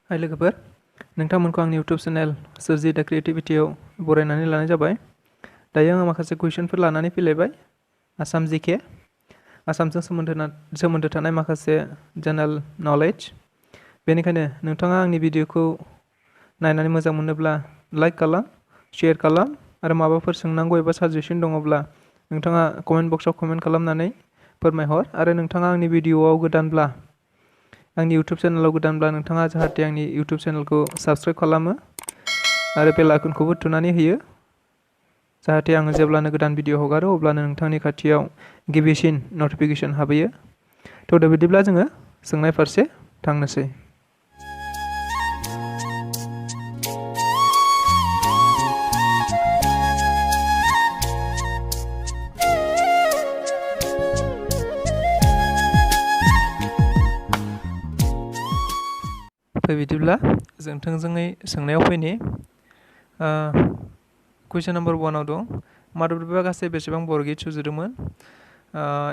हाय लोगोफोर, नोंथांमोनखौ आंनि इउटुब चेनेल सोरजि दा क्रिएटिभिटियाव बरायनानै लानाय जाबाय। दायो आङो माखासे कुइसनफोर लानानै फैलायबाय। आसाम जिके, आसामजों सोमोन्दो थानाय माखासे जेनेरेल नलेज। बेनिखायनो नोंथाङा आंनि भिडिअखौ नायनानै मोजां मोनोब्ला लाइक खालाम, शेयार खालाम आरो माबाफोर सोंनांगौ एबा साजेसन दङब्ला नोंथाङा कमेन्ट बक्सआव कमेन्ट खालामनानै फोरमायहर। आरो नोंथाङा आंनि भिडिअआव गोदानब्ला आंनि इउटुब चेनेलाव गोदानब्ला नोंथाङा जाहाथे आंनि इउटुब चेनेलखौ साबस्क्राइब खालामो आरो बेल आइकनखौबो थुनानै होयो, जाहाथे आङो जेब्लानो गोदान भिडिअ हगारो अब्लानो नोंथांनि खाथियाव गिबिसिन नटिफिकेसन हाबहैयो। थ' दा बिदिब्ला जोङो सोंनाय फारसे थांनोसै। बिदिब्ला जों थोंजोङै सोंनायाव फैनि। कुइसन नाम्बार 1 दं, माधबदेबआ गासै बेसेबां बरगित सुजुदोंमोन?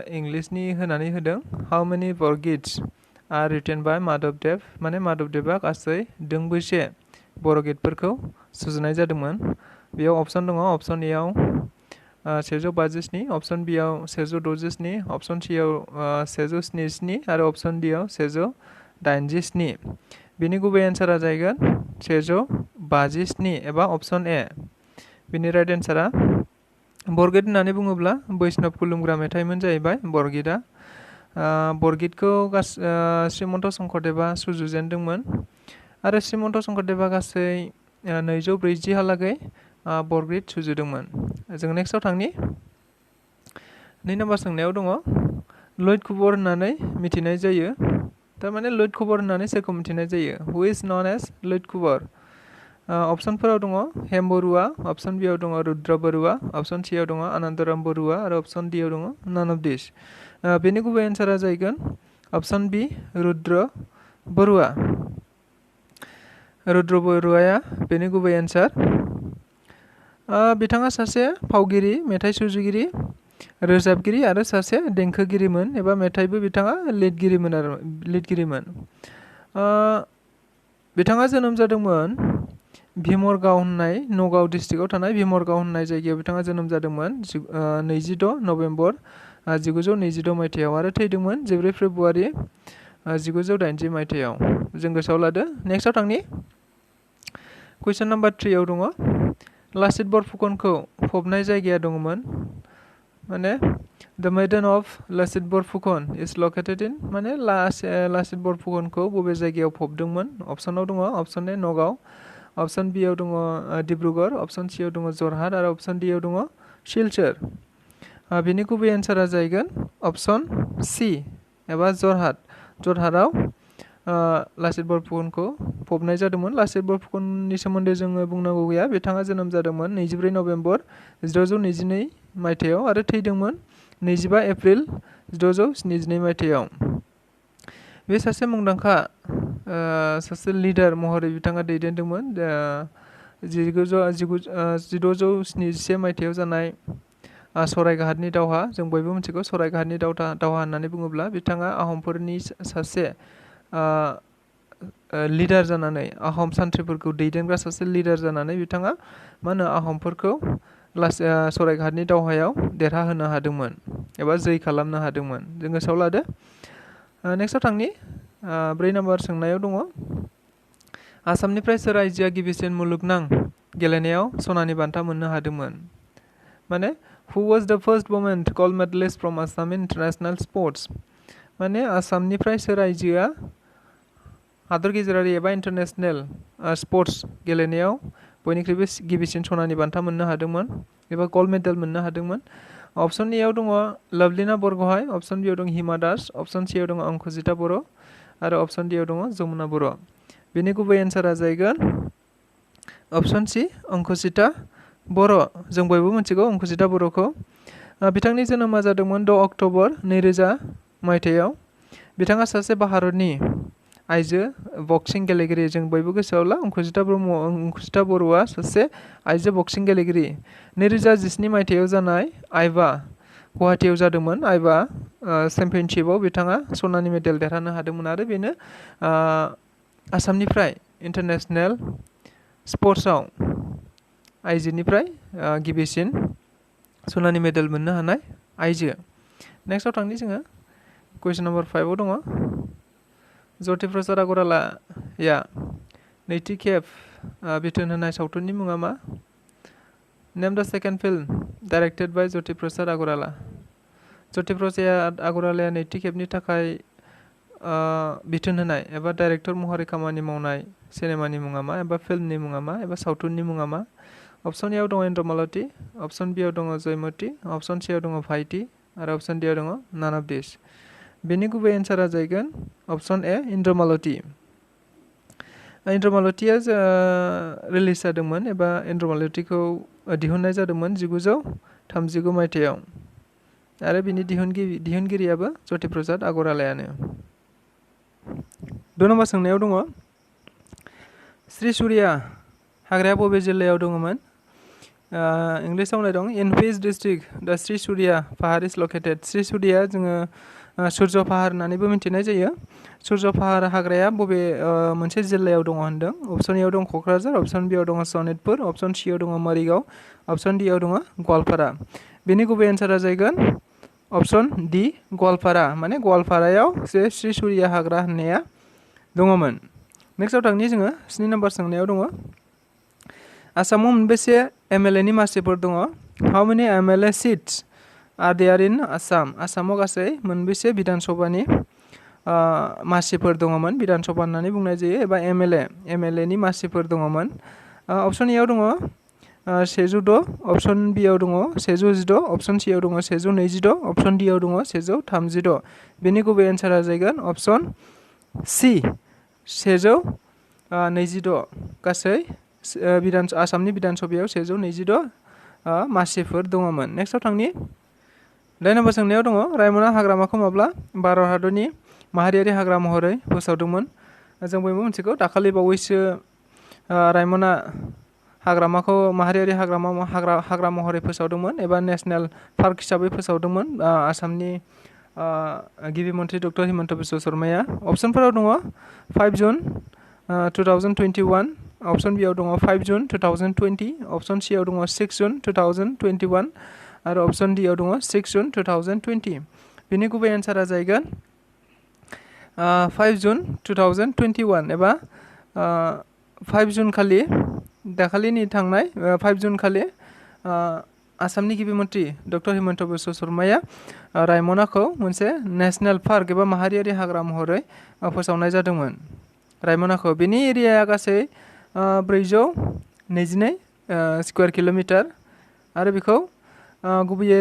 इंलिसनि होनानै होदों, हाउ मेनि बरगिट्स आर रिटेन बाय माधबदेव, माने माधबदेबआ गासै दोंबैसे बरगितफोरखौ सुजुनाय जादोंमोन। बेयाव अप्सन दङ, अप्सन एआव 157, अप्सन बिआव 167, अप्सन सिआव 177 आरो अप्सन डिआव 187। बिनि गुबै एन्सारा जाहैगोन 157 एबा अप्सन ए। बिनि राइट एन्सारा बरगित होननानै बुङोब्ला बैष्णब खुलुमग्रा मेथाइमोन जाहैबाय बरगितआ। बरगितखौ श्रीमन्त शंकरदेबआ सुजुजेनदोंमोन आरो श्रीमन्त शंकरदेबआ गासै 240हालागै बरगित सुजुदोंमोन। जों नेक्स्टआव थांनि। 2 नाम्बार सोंनायाव दङ, लैथ खुबर होननानै मिथिनाय जायो। थारमाने लैथ खुबर होननानै सोरखौ मिथिनाय जायो? हु इज नन एज लैथ खुबर? अप्सनफोराव दङ हेम बरुवा, अप्सन बिआव दङ रुद्र बरुवा, अप्सन सिआव दङ आनन्दराम बरुवा आरो अप्सन डिआव दङ नान अफ दिस। बेनि गुबै एन्सारा जाहैगोन अप्सन बि, रुद्र बरुवा। रुद्र बरुवाया बेनि गुबै एन्सार। बिथाङा सासे फावगिरि, मेथाइ सुजुगिरि, रोजाबगिरि आरो सासे देंखोगिरिमोन एबा मेथाइबो बिथाङा लिरगिरिमोन। बिथाङा जोनोम जादोंमोन भिमरगाव होननाय, नगाव डिस्ट्रिक्टआव थानाय भिमरगाव होननाय जायगायाव बिथाङा जोनोम जादोंमोन 26 नभेम्बर 1922 मायथाइयाव आरो थैदोंमोन 14 फेब्रुवारि 1980 मायथाइयाव। जों गोसोआव लादो। नेक्स्टआव थांनि। कुइसन नाम्बार 3 दङ, लाचित बरफुकनखौ फबनाय जायगाया दङमोन। माने द मेइडेन अफ लाचित बरफुकन इज लकेटेड इन, माने लाचित बरफुकनखौ बबे जायगायाव फबदोंमोन? अप्सनाव दङ, अप्सन ए नगाव, अप्सन बिआव दङ डिब्रुगड़, अप्सन सिआव दङ जरहाट आरो अप्सन डिआव दङ सिलचर। बिनि गुबै एन्सारा जाहैगोन अप्सन सि एबा जरहाट। जरहाटआव लाचित बरफुकनखौ फबनाय जादोंमोन। लाचित बरफुकननि सोमोन्दै जोङो बुंनांगौ गैया। बिथाङा जोनोम जादोंमोन 24 नभेम्बर 1922 मायथाइयाव आरो थैदोंमोन 25 एप्रिल 1972 मायथाइयाव। बे सासे मुंदांखा सासे लिडार महरै बिथाङा दैदेनदोंमोन 1671 मायथाइयाव जानाय सरायघाटनि दावहा। जों बयबो मिथिगौ सरायघाटनि दावहा होननानै बुङोब्ला बिथाङा आहमफोरनि सासे लिडार जानानै, आहम सान्थ्रिफोरखौ दैदेनग्रा सासे लिडार जानानै बिथाङा आहमफोरखौ सरायघाटनि दावहायाव देरहाहोनो हादोंमोन एबा जै खालामनो हादोंमोन। जों गोसोआव लादो। नेक्स्टआव थांनि। 4 नाम्बार सोंनायाव दङ, आसामनिफ्राय सोर आइजोआ गिबिसिन मुलुगनां गेलेनायाव सनानि बान्था मोननो हादोंमोन? माने हु वाज द first women gold medallist from Assam in international sports? माने आसामनिफ्राय सोर आइजोआ हादर गेजेरारि एबा इन्टारनेशनेल स्पर्ट्स गेलेनायाव बयनिख्रुइबो गिबिसिन सनानि बान्था मोननो हादोंमोन एबा गल्ड मेडेल मोननो हादोंमोन? अप्सन एआव दङ लभलिना बरग'हाय, अप्सन बिआव दङ हिमा दास, अप्सन सिआव दङ अंकुजिता बर' आरो अप्सन डिआव दङ जमुना बर'। बेनि गुबै एन्सारा जाहैगोन अप्सन सि, अंकुजिता बर'। जों बयबो मिथिगौ अंकुजिता बर'खौ। बिथांनि जोनोमा जादोंमोन 6 अक्ट'बर 2000 मायथाइयाव। बिथाङा सासे भारतनि आइजो बक्सिं गेलेगिरि। जों बयबो गोसोआव ला, अंकुजिता बर'आ सासे आइजो बक्सिं गेलेगिरि। 2017 मायथाइयाव जानाय आइबा गुवाहाटीआव जादोंमोन आइबा चेम्पियनशिपआव बिथाङा सनानि मेडेल देरहानो हादोंमोन आरो बेनो आसामनिफ्राय इन्टारनेशनेल स्पर्ट्सआव आइजोनिफ्राय गिबिसिन सनानि मेडेल मोननो हानाय आइजो। नेक्स्टआव थांनि जोङो कुइसन नम्बर 5आव दङ ज्योति प्रसाद आगरवालाया नैथि खेब बिथोन होनाय सावथुननि मुङा मा? नेम द सेकेन्ड फिल्म डाइरेक्टेड बाय ज्योति प्रसाद आगरवाला। ज्योति प्रसाद आगरवालाया नैथि खेबनि थाखाय बिथोन होनाय एबा डाइरेक्टर महरै खामानि मावनाय सिनेमानि मुङा मा एबा फिल्मनि मुङा मा एबा सावथुननि मुङा मा? अप्शन एआव दङ इन्द्रमालति, अप्शन बिआव दङ जयमति, अप्शन सिआव दङ भाइटि आरो अप्शन डिआव दङ नान अफ दिस। बेनि गुबै एन्सारा जाहैगोन अप्शन ए इन्द्रमालति। इन्द्रमालतिया रिलिज जादोंमोन एबा इन्द्रमालतिखौ दिहुननाय जादोंमोन 1939 मायथाइयाव आरो बिनि दिहुनगिरियाबो ज्योति प्रसाद आगरवालायानो। 2 नम्बर सोंनायाव दङ श्री सूर्या हाग्राया बबे जिल्लायाव दङमोन? इंलिसाव होननाय दं इन व्हिच डिस्ट्रिक्ट द श्री सूर्या पाहार इज लकेटेड। श्री सूर्या जोङो सूर्य पाहार होननानैबो मिथिनाय जायो। सूर्य पाहार हाग्राया बबे मोनसे जिल्लायाव दङ होनदों। अप्शन एआव दं क'क्राझार, अप्शन बिआव दङ सनितपुर, अप्शन सिआव दङ मरिगाव, अप्शन डिआव दङ गवालपारा। बेनि गुबै एन्सारा जाहैगोन अप्शन डि गवालपारा, माने गवालपारायाव जे श्री सूर्या हाग्रा होननाया दङमोन। नेक्स्टआव थांनि जोङो 7 नम्बर सोंनायाव दङ आसामाव मोनबेसे एमएलए नि मासिफोर दङ? हाउ मेनि एमएलए सिट्स आर देयार इन आसाम? आसामाव गासै मोनबेसे बिधान सभानि मासिफोर दङमोन? बिधान सभा होननानै बुंनाय जायो एबा एमएलए नि मासिफोर दङमोन। अप्शन एआव दङ 106, अप्शन बिआव दङ 116, अप्शन सिआव दङ 126, अप्शन डिआव दङ 136। बेनि गुबै एन्सारा जाहैगोन अप्शन सि 126। गासै आसामनि बिधान सभायाव 126 मासिफोर दङमोन। नेक्स्टआव थांनि 9 नम्बर सोंनायाव दङ रायमना हाग्रामाखौ माब्ला भारत हादरनि माहारियारि हाग्रा महरै फोसावदोंमोन? जों बयबो मिथिगौ दाखालि बावैसो रायमना हाग्रामाखौ माहारियारि हाग्रा महरै फोसावदोंमोन एबा नेशनेल पार्क हिसाबै फोसावदोंमोन आसामनि गिबि मन्थ्रि डक्टर हिमन्त बिश्व शर्माया। अप्शनफोराव दङ 5 जुन 2021, अप्शन बिआव दङ 5 जुन 2020, अप्शन सिआव दङ 6 जुन 2021 आरो अप्शन डिआव दङ 6 जुन 2020। बेनि गुबै एन्सारा जाहैगोन 5 जुन 2021 एबा 5 जुन खालि दाखालिनि थांनाय 5 जुन खालि आसामनि गिबि मन्थ्रि डक्टर हिमन्त बिश्व शर्माया रायमनाखौ मोनसे नेशनेल पार्क एबा माहारियारि हाग्रा महरै फोसावनाय जादोंमोन। रायमनाखौ बेनि एरियाया गासै 422 स्कुवेर किल'मिटार आरो बेखौ गुबैयै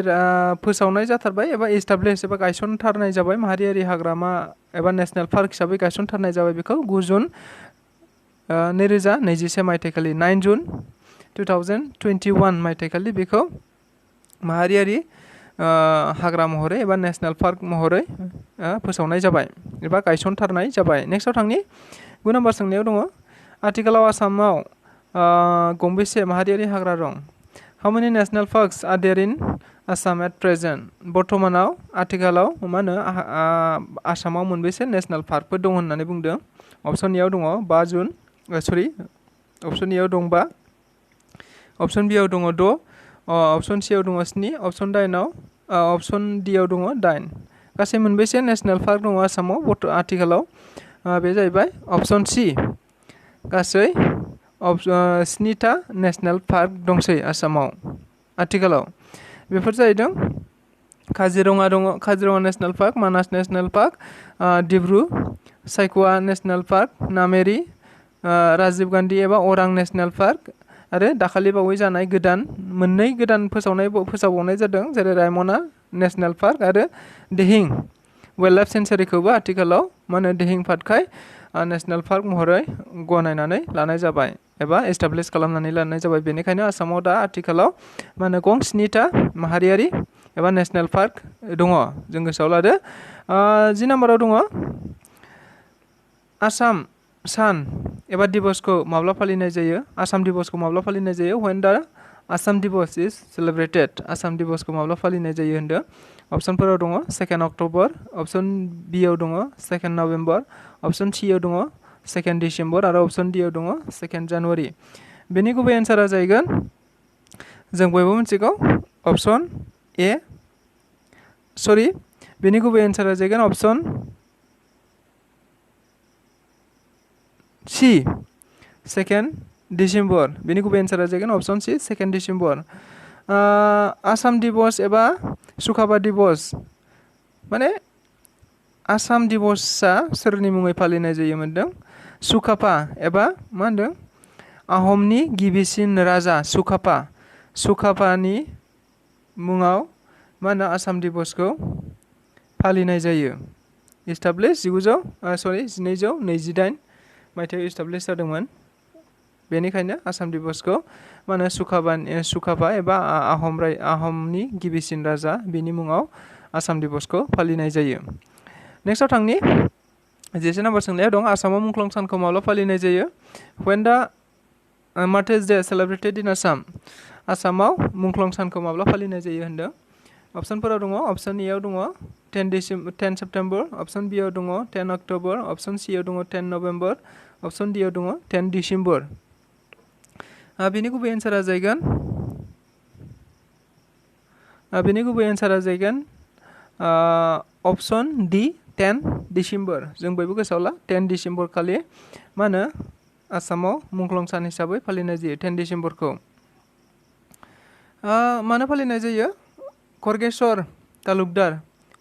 फोसावनाय जाथारबाय एबा एस्टाब्लिश एबा गायसनथारनाय जाबाय माहारियारि हाग्रामा एबा नेशनेल पार्क हिसाबै गायसनथारनाय जाबाय बेखौ 9 जुन 2021 मायथाइखालि 9 जुन 2021 मायथाइखालि बेखौ माहारियारि हाग्रा महरै एबा नेशनेल पार्क महरै फोसावनाय जाबाय एबा गायसनथारनाय जाबाय। नेक्स्टआव थांनि 9 नम्बर सोंनायाव दङ आथिखालाव आसामाव गंबेसे माहारियारि हाग्रा दं? How many national parks are there in Assam at present? बर्तमानाव आथिखालाव मा होनो आसामाव मोनबेसे नेशनेल पार्कफोर दं होननानै बुंदों। अप्शन एआव दङ 5 जुन अप्शन एआव दं 5, अप्शन बिआव दङ 6, अप्शन सिआव दङ 7, अप्शन डिआव दङ 8। गासै मोनबेसे नेशनेल पार्क दङ आसामाव आथिखालाव? बे जाहैबाय अप्शन सि गासै 7टा नेशनेल पार्क दंसै आसामाव आथिखालाव। बेफोर जाहैदों काजिरङा दङ, Kaziranga national park, Manas national park, Dibru Saikhowa national park, Nameri, Rajiv Gandhi एबा अरां नेशनेल पार्क आरो दाखालि बावै जानाय मोननै गोदान फोसावबावनाय जादों जेरै रायमना नेशनेल पार्क आरो दिहिं वाइल्ड लाइफ सेन्चुरिखौबो आथिखालाव मा होनो दिहिं पाटकाई नेशनेल पार्क महरै गनायनानै लानाय जाबाय एबा एस्टाब्लिश खालामनानै लानाय जाबाय। बेनिखायनो आसामाव दा आथिखालाव मा होनो गं 7टा माहारियारि एबा नेशनेल पार्क दङ। जों गोसोआव लादो। 10 नम्बराव दङ आसाम सान एबा दिबसखौ माब्ला फालिनाय जायो? आसाम दिबसखौ माब्ला फालिनाय जायो? व्हेन द आसाम दिबस इज सेलिब्रेटेड? आसाम दिबसखौ माब्ला फालिनाय जायो होनदों। अप्शनफोराव दङ 2 अक्ट'बर, अप्शन बिआव दङ 2 नभेम्बर, अप्शन सिआव दङ 2 डिसेम्बर आरो अपसन डि आव दङ 2 जानुवारि बेनि गुबै एन्सारा जाहैगोन जों बयबो मिथिगौ अपसन ए सरि बेनि गुबै एन्सारा जाहैगोन अपसन सी 2 डिसेम्बर बेनि गुबै एन्सारा जाहैगोन अपसन सी 2 डिसेम्बर आसाम दिबस एबा सुकाफा दिबस माने आसाम दिबसआ सोरनि मुङै फालिनाय जायो मोनदों सुकाफा एबा मा होनदों आहमनि गिबिसिन राजा सुकाफानि मुङाव मा होनो आसाम दिबसखौ फालिनाय जायो इस्टाब्लिश 1228 मायथाइयाव इस्टाब्लिश जादोंमोन बेनिखायनो आसाम दिबसखौ मा होनो सुकाफा एबा आहमनि गिबिसिन राजा बेनि मुङाव आसाम दिबसखौ फालिनाय जायो नेक्स्टआव थांनि 10 नम्बर सोंनायाव दं आसामाव मुंख्लं सानखौ माब्ला फालिनाय जायो when the Martyrs' Day celebrated in Assam आसामाव मुंख्लं सानखौ माब्ला फालिनाय जायो होनदों अपसनफोराव दङ अपसन ए आव दङ 10 सेप्टेम्बर अपसन बि आव दङ 10 अक्ट'बर अपसन सि आव दङ 10 नभेम्बर अपसन डि आव दङ 10 डिसेम्बर बेनि गुबै एन्सारा जाहैगोन अपसन डि 10 डिसेम्बर जों बयबो गोसोआव ला 10 डिसेम्बर खालि मा होनो आसामाव मुंख्लं सान हिसाबै फालिनाय जायो 10 डिसेम्बरखौ मानो फालिनाय जायो खर्गेश्वर तालुकदार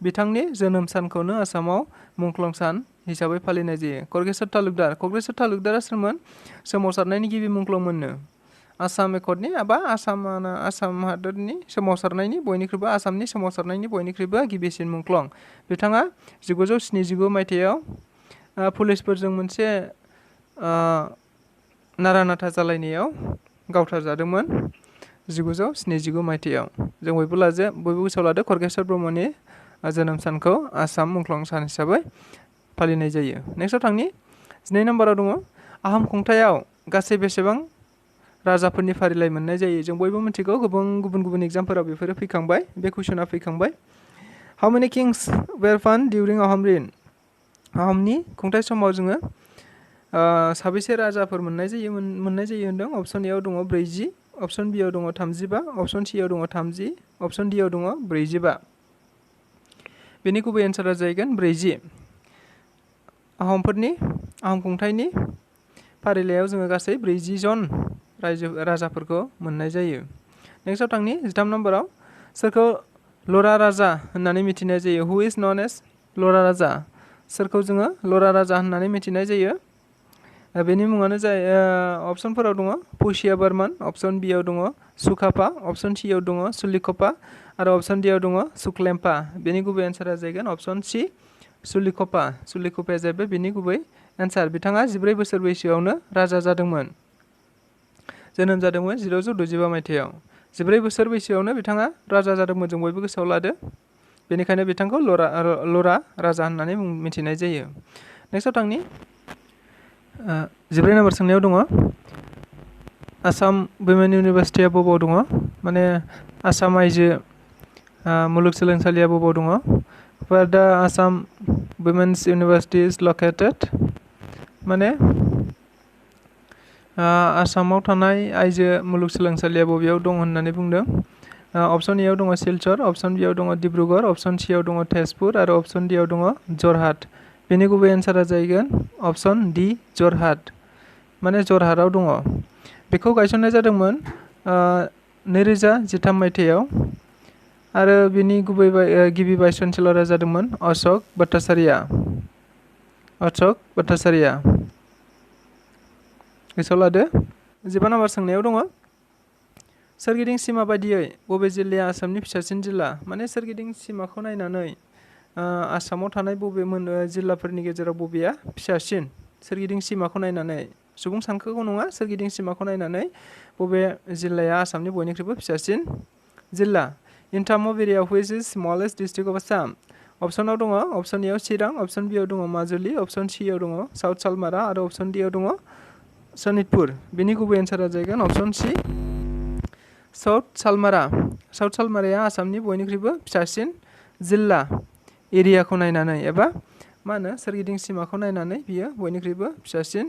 बिथांनि जोनोम सानखौनो आसामाव मुंख्लं सान हिसाबै फालिनाय जायो खर्गेश्वर तालुकदारा सोरमोन सोमावसारनायनि गिबि मुंख्लंमोननो आसाम एकर्डनि एबा आसाम हादोरनि आसामनि सोमावसारनायनि बयनिख्रुइबो गिबिसिन मुंख्लं बिथाङा 1979 मायथाइयाव पुलिसफोरजों मोनसे नारा-नाथा जालायनायाव गावथारजादोंमोन 1979 मायथाइयाव जों बयबो गोसोआव लादो खर्गेश्वर ब्रह्मनि जोनोम सानखौ आसाम मुंख्लं सान हिसाबै फालिनाय जायो नेक्स्टआव थांनि 2 नम्बराव दङ आहम खुंथायाव गासै बेसेबां राजाफोरनि फारिलाइ मोननाय जायो जों बयबो मिथिगौ गुबुन एग्जामफोराव बेफोरो फैखांबाय बे कुइसना फैखांबाय हाउ मेनि किंस वेर फाउन्ड डिउरिं आहम रिन आहमनि खुंथाय समाव जोङो साबेसे राजाफोर मोननाय जायो होनदों अपसन ए आव दङ 40 अपसन बि आव दङ 35 अपसन सि आव दङ 30 अपसन डि आव दङ 45 बेनि गुबै एन्सारा जाहैगोन 40 आहम खुंथायनि फारिलाइयाव जोङो गासै 40 जन राजाफोरखौ मोननाय जायो नेक्स्टआव थांनि 13 नम्बराव सोरखौ लरा राजा होननानै मिथिनाय जायो हु इज नन एज लरा राजा सोरखौ जोङो लरा राजा होननानै मिथिनाय जायो बेनि मुङानो जायो अपसनफोराव दङ पुसिया बर्मन अपसन बि आव दङ सुकाफा अपसन सि आव दङ सुलिकपा आरो अपसन डि आव दङ सुक्लेम्पा बेनि गुबै एन्सारा जाहैगोन अपसन सि सुलिकपाया जाहैबाय बेनि गुबै एन्सार बिथाङा 14 बोसोर बैसोआवनो राजा जादोंमोन जोनोम जादोंमोन 1965 मायथाइयाव 14 बोसोर बैसोआवनो बिथाङा राजा जादोंमोन जों बयबो गोसोआव लादो बेनिखायनो बिथांखौ लरा राजा होननानै मिथिनाय जायो नेक्स्टआव थांनि 14 नम्बर सोंनायाव दङ आसाम वुमेन इउनिभारसिटिया बबेयाव दङ माने आसाम आइजो मुलुगसोलोंसालिया बबेयाव दङ where the Assam Women's University is located माने आसामाव थानाय आइजो मुलुगसोलोंसालिया बबेयाव दं होननानै बुंदों अपसन ए आव दङ सिलचर अपसन बि आव दङ डिब्रुगड़ अपसन सि आव दङ तेजपुर आरो अपसन डि आव दङ जरहाट बेनि गुबै एन्सारा जाहैगोन अपसन डि जरहाट माने जरहाटआव दङ बेखौ गायसननाय जादोंमोन 2013 मायथाइयाव आरो बिनि गुबै गिबि भाइस चेन्सेलरा जादोंमोन अशोक भट्टाचार्या गोसोआव लादो 15 नम्बर सोंनायाव दङ सोरगिदिं सिमा बायदियै बबे जिल्लाया आसामनि फिसासिन जिल्ला माने सोरगिदिं सिमाखौ नायनानै आसामाव थानाय बबे जिल्लाफोरनि गेजेराव बबेया फिसासिन सोरगिदिं सिमाखौ नायनानै सुबुं सानखोखौ नङा सोरगिदिं सिमाखौ नायनानै बबे जिल्लाया आसामनि बयनिख्रुइबो फिसासिन जिल्ला In terms of area, which is smallest district of Assam? अपसनाव दङ अपसन ए आव चिरां अपसन बि आव दङ माजुलि अपसन सि आव दङ साउथ सालमारा आरो अपसन डि आव दङ सनितपुर बेनि गुबै एन्सारा जाहैगोन अपसन सि साउथ सालमाराया आसामनि बयनिख्रुइबो फिसासिन जिल्ला एरियाखौ नायनानै एबा मा होनो सोरगिदिं सिमाखौ नायनानै बियो बयनिख्रुइबो फिसासिन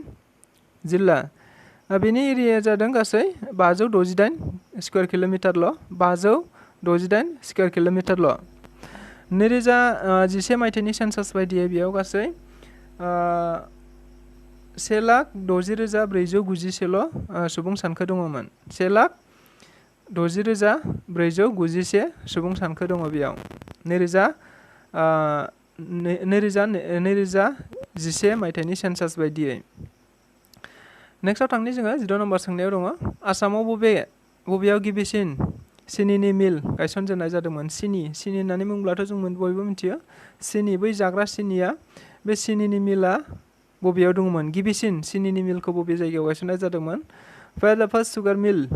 जिल्ला। बेनि एरियाया जादों गासै 568 स्कुवेर किल'मिटारल'। 568 स्कुवेर किल'मिटारल'। 2011 मायथाइनि सेन्सास बायदियै बेयाव गासै 1,60,491 सुबुं सानखो दङमोन। 1,60,491 सुबुं सानखो दङ बेयाव 2011 मायथाइनि सेन्सास बायदियै। नेक्स्टआव थांनि जोङो 16 नम्बर सोंनायाव दङ आसामाव बबेयाव गिबिसिन सिनिनि मिल गायसनजेननाय जादोंमोन। सिनि होननानै बुङोब्लाथ' जों बयबो मिथियो सिनि, बै जाग्रा सिनिया, बे सिनिनि मिला बबेयाव दङमोन, गिबिसिन सिनिनि मिलखौ बबे जायगायाव गायसननाय जादोंमोन। Where the first sugar mill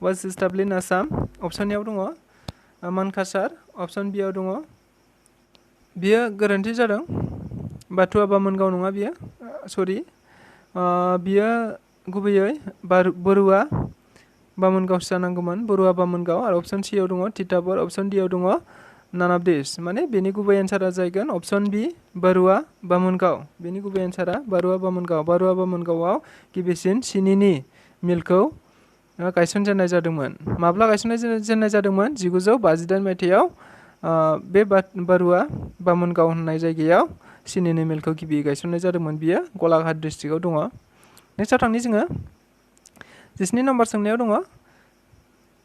was established in Assam? Option एआव दङ मानकासार, अप्सन बिआव दङ, बियो गोरोन्थि जादों, बाथुआ बामोनगाव नङा बियो, सरि, बियो गुबैयै बरुवा बामोनगावसो जानांगौमोन, बरुवा बामोनगाव। आरो अप्सन सिआव दङ तिताबर, अप्सन डिआव दङ नान अफ दिस। माने बेनि गुबै एन्सारा जागोन अप्सन बि बरुवा बामोनगाव। बेनि गुबै एन्सारा बरुवा बामोनगाव। बरुवा बामोनगावआव गिबिसिन सिनिनि मिलखौ गायसनजेननाय जादोंमोन। माब्ला गायसनजेननाय जादोंमोन? 1952 मायथाइयाव बे बरुवा बामोनगाव होननाय जायगायाव सिनिनि मिलखौ गिबि गायसननाय जादोंमोन। बियो गलाघाट डिस्ट्रिक्टआव दङ। नेक्स्टआव थांनि जोङो 17 नम्बर सोंनायाव दङ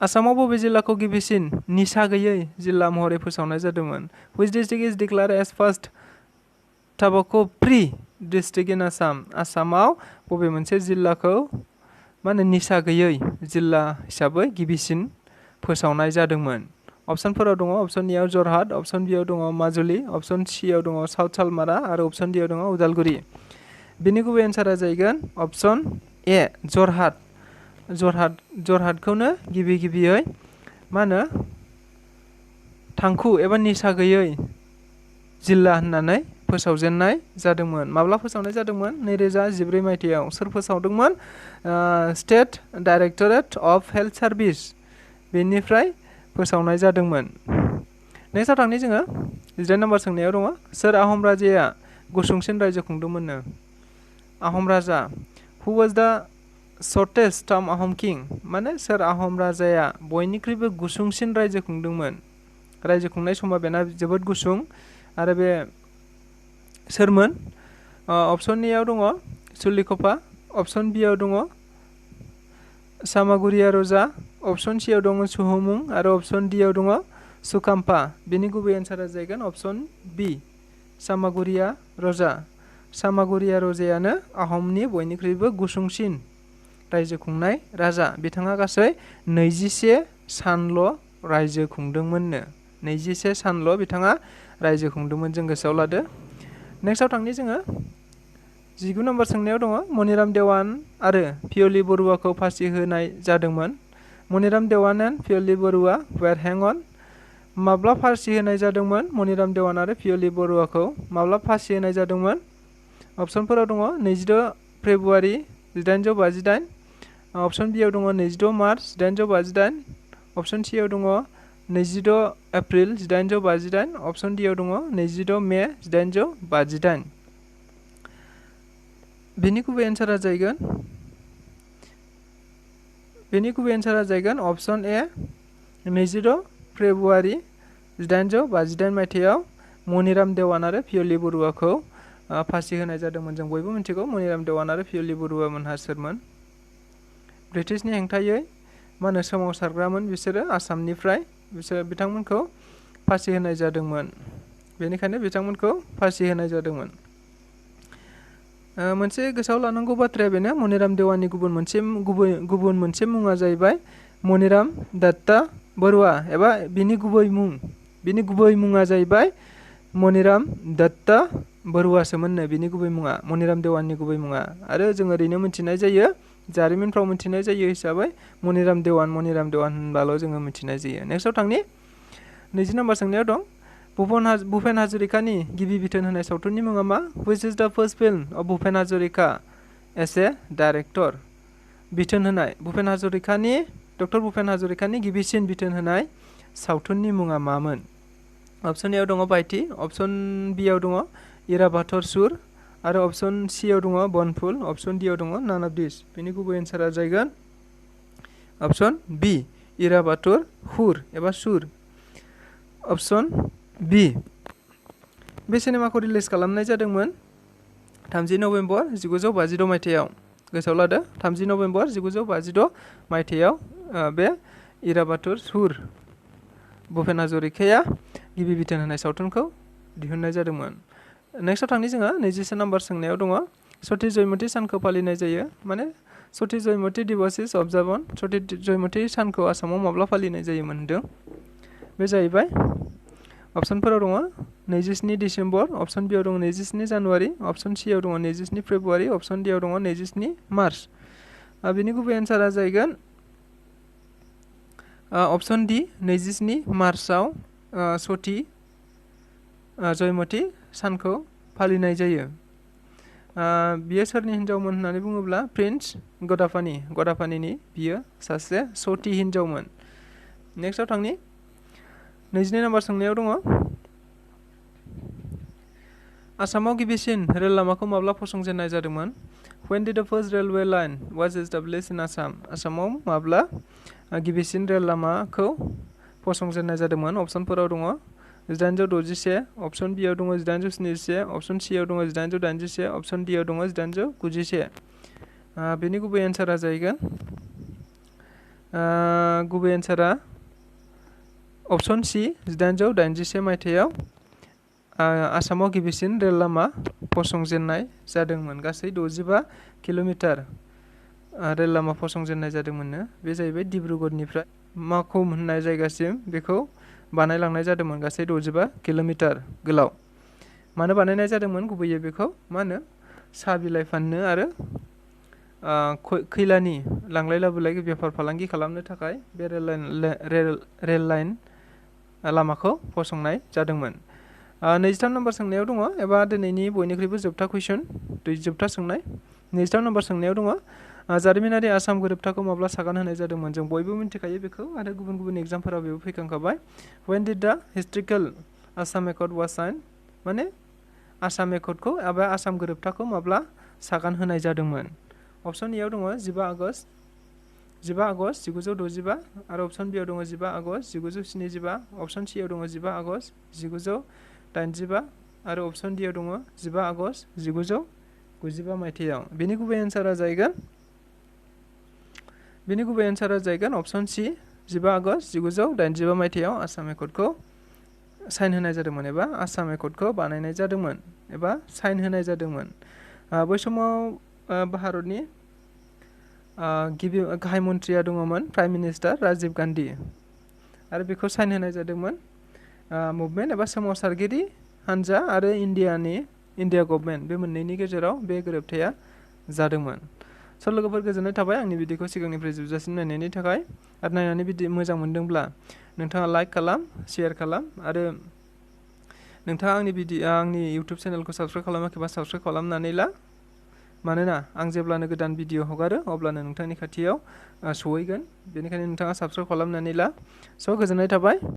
आसामाव बबे जिल्लाखौ गिबिसिन निसा गैयै जिल्ला महरै फोसावनाय जादोंमोन? Which district is declared as first tobacco free district in Assam? आसामाव बबे मोनसे जिल्लाखौ मा होनो निसा गैयै जिल्ला हिसाबै गिबिसिन फोसावनाय जादोंमोन? अप्सनफोराव दङ अप्सन एआव जरहाट, अप्सन बिआव दङ माजुलि, अप्सन सिआव दङ साउथ सालमारा आरो अप्सन डिआव दङ उदालगुरि। बेनि गुबै एन्सारा जाहैगोन अप्सन ए जरहाट। जरहाटखौनो गिबियै मा होनो थांखु एबा निसा गैयै जिल्ला होननानै फोसावजेननाय जादोंमोन। माब्ला फोसावनाय जादोंमोन? 2014 मायथाइयाव। सोर फोसावदोंमोन? State directorate of health service, बेनिफ्राय फोसावनाय जादोंमोन। नेक्स्टआव थांनि जोङो 18 नम्बर सोंनायाव दङ सोर आहम राजाया गुसुंसिन रायजो खुंदोंमोननो? आहम राजा। हु वाज द शर्टेस्ट टार्म आहम किं? माने सोर आहम राजाया बयनिख्रुइबो गुसुंसिन रायजो खुंदोंमोन? रायजो खुंनाय समा बेना जोबोद गुसुं। आरो बे सोरमोन? अप्सन एआव दङ सुलिखफा, अप्सन बिआव दङ सामागुरिया रजा, अप्सन सिआव दङ सुहुमुं आरो अप्सन डिआव दङ सुकाम्पा। बेनि गुबै एन्सारा जाहैगोन अप्सन बि सामागुरिया रजा। सामागुरिया रजायानो आहमनि बयनिख्रुइबो गुसुंसिन रायजो खुंनाय राजा। बिथाङा गासै 21 सानल' रायजो खुंदोंमोननो। 21 सानल' बिथाङा रायजो खुंदोंमोन, जों गोसोआव लादो। नेक्स्टआव थांनि जोङो 19 नम्बर सोंनायाव दङ मनिराम देवान आरो पियली बरुवाखौ फासि होनाय जादोंमोन। मनिराम देवान एन्ड पियली बरुवा वेर हेंग अन। माब्ला फासि होनाय जादोंमोन? मनिराम देवान आरो पियली बरुवाखौ माब्ला फासि होनाय जादोंमोन? अप्सनफोराव दङ 26 फेब्रुवारि 1858, अप्सन बिआव दङ 26 मार्च 1858, अप्सन सिआव दङ 26 एप्रिल 1858, अप्सन डिआव दङ 26 मे 1858। बेनि गुबै एन्सारा जाहैगोन अप्सन ए 26 फेब्रुवारि 1858 मायथाइयाव मनिराम देवान आरो पियली बरुवाखौ फासि होनाय जादोंमोन। जों बयबो मिथिगौ मनिराम देवान आरो पियली बरुवा मोनहा सोरमोन? ब्रिटिशनि हेंथायै मा होनो सोमावसारग्रामोन बिसोरो आसामनिफ्राय। बिथांमोनखौ फासि होनाय जादोंमोन, बेनिखायनो बिथांमोनखौ फासि होनाय जादोंमोन। मोनसे गोसोआव लानांगौ बाथ्राया बेनो मनिराम देवाननि गुबुन मोनसे मुङा जाहैबाय मनिराम दत्ता बरुवा, एबा बिनि गुबै मुङा जाहैबाय मनिराम दत्ता बरुवासोमोननो बिनि गुबै मुङा, मनिराम देवाननि गुबै मुङा। आरो जों ओरैनो मिथिनाय जायो, जारिमिनफ्राव मिथिनाय जायो हिसाबै मनिराम देवान होनबाल' जोङो मिथिनाय जायो। नेक्स्टआव थांनि 20 नम्बर सोंनायाव दं भुपेन हाजरिकानि गिबि बिथोन होनाय सावथुननि मुङा मा? Which is the first film of Bhupen Hazarika S A director? बिथोन होनाय डक्टर भुपेन हाजरिकानि गिबिसिन बिथोन होनाय सावथुननि मुङा मामोन? अप्सन एआव दङ बायथि, अप्सन बिआव दङ इराबाटर सुर आरो अपसन सियाव दङ बनफुल अपसन डियाव दङ नान अफ दिस बेनि गुबै एन्सारा जागोन अपसन बि इराबाटर हुर एबा सुर अपसन बि बे सिनेमाखौ रिलिज खालामनाय जादोंमोन 30 नभेम्बर 1956 मायथाइयाव गोसोआव लादो 30 नभेम्बर 1956 मायथाइयाव बे इराबाटर सुर भुपेन हाजरिकाया गिबि बिथोन होनाय सावथुनखौ दिहुननाय जादोंमोन। नेक्स्टआव थांनि जोङो 21 नम्बर सोंनायाव दङ सती जयमती सानखौ फालिनाय जायो माने सती जयमती दिवस इज अबजार्भन सती जयमती सानखौ आसामाव माब्ला फालिनाय जायोमोन होनदों बे जाहैबाय अपसनफोराव दङ 27 डिसेम्बर अपसन बियाव दङ 27 जानुवारि अपसन सियाव दङ 27 फेब्रुवारि अपसन डियाव दङ 27 मार्च बेनि गुबै एन्सारा जाहैगोन अपसन डि 27 मार्चआव सती जयमती सानखौ फालिनाय जायो। बियो सोरनि हिन्जावमोन होननानै बुङोब्ला प्रिन्स गदापानिनि बियो सासे सती हिन्जावमोन। नेक्स्टआव थांनि 22 नम्बर सोंनायाव दङ आसामाव गिबिसिन रेल लामाखौ माब्ला फसंजेननाय जादोंमोन When did the first railway line was established in Assam? आसामाव माब्ला गिबिसिन रेल लामाखौ फसंजेननाय जादोंमोन अपसनफोराव दङ 1861 अपसन बियाव दङ 1871 अपसन सियाव दङ 1881 अपसन डियाव दङ 1891 बेनि गुबै एन्सारा जाहैगोन गुबै एन्सारा अपसन सि 1881 मायथाइयाव आसामाव गिबिसिन रेल लामा फसंजेननाय जादोंमोन गासै 65 किल'मिटार रेल लामा फसंजेननाय जादोंमोननो बे जाहैबाय डिब्रुगड़निफ्राय माकुम होननाय जायगासिम बेखौ बानायलांनाय जादोंमोन गासै 65 किल'मिटार गोलाव मानो बानायनाय जादोंमोन गुबैयै बेखौ मा होनो साहा बिलाइ फाननो आरो खैलानि लांलाय लाबोलाय बेफार फालांगि खालामनो थाखाय बे रेल लाइन लामाखौ फसंनाय जादोंमोन। 23 नम्बर सोंनायाव दङ एबा दिनैनि बयनिख्रुइबो जोबथा कुइसन जोबथा सोंनाय 23 नम्बर सोंनायाव दङ जारिमिनारि आसाम गोरोबथाखौ माब्ला सागान होनाय जादोंमोन जों बयबो मिन्थिखायो बेखौ आरो गुबुन गुबुन एग्जामफोराव बेबो फैखांखाबाय When did the historical Assam Accord was signed माने आसाम एकर्डखौ एबा आसाम गोरोबथाखौ माब्ला सागान होनाय जादोंमोन अपसन एयाव दङ 15 आगष्ट 1965 आरो अपसन बियाव दङ 15 आगष्ट 1975 अपसन सियाव दङ 15 आगष्ट 1985 आरो अपसन डियाव दङ 15 आगष्ट 1995 मायथाइयाव बेनि गुबै एन्सारा जाहैगोन अपसन सि 15 आगष्ट 1985 मायथाइयाव आसाम एकर्डखौ साइन होनाय जादोंमोन एबा आसाम एकर्डखौ बानायनाय जादोंमोन एबा साइन होनाय जादोंमोन बै समाव भारतनि गिबि गाहाय मन्थ्रिया दङमोन प्राइम मिनिस्टार राजीव गान्धी आरो बेखौ साइन होनाय जादोंमोन मुभमेन्ट एबा सोमावसारगिरि हानजा आरो इन्डिया गभर्नमेन्ट बे मोननैनि गेजेराव बे गोरोबथाया जादोंमोन। लोगोफोर गोजोननाय थाबाय आंनि भिडिअखौ सिगांनिफ्राय जोबजासिम नायनायनि थाखाय आरो नायनानै मोजां मोनदोंब्ला नोंथाङा लाइक खालाम शेयार खालाम आरो नोंथाङा आंनि इउटुब चेनेलखौ साबस्क्राइब खालामाखैबा साबस्क्राइब खालामनानै ला मानोना आं जेब्लानो गोदान भिडिअ हगारो अब्लानो नोंथांनि खाथियाव सहैगोन बेनिखायनो नोंथाङा साबस्क्राइब खालामनानै ला गोजोननाय थाबाय।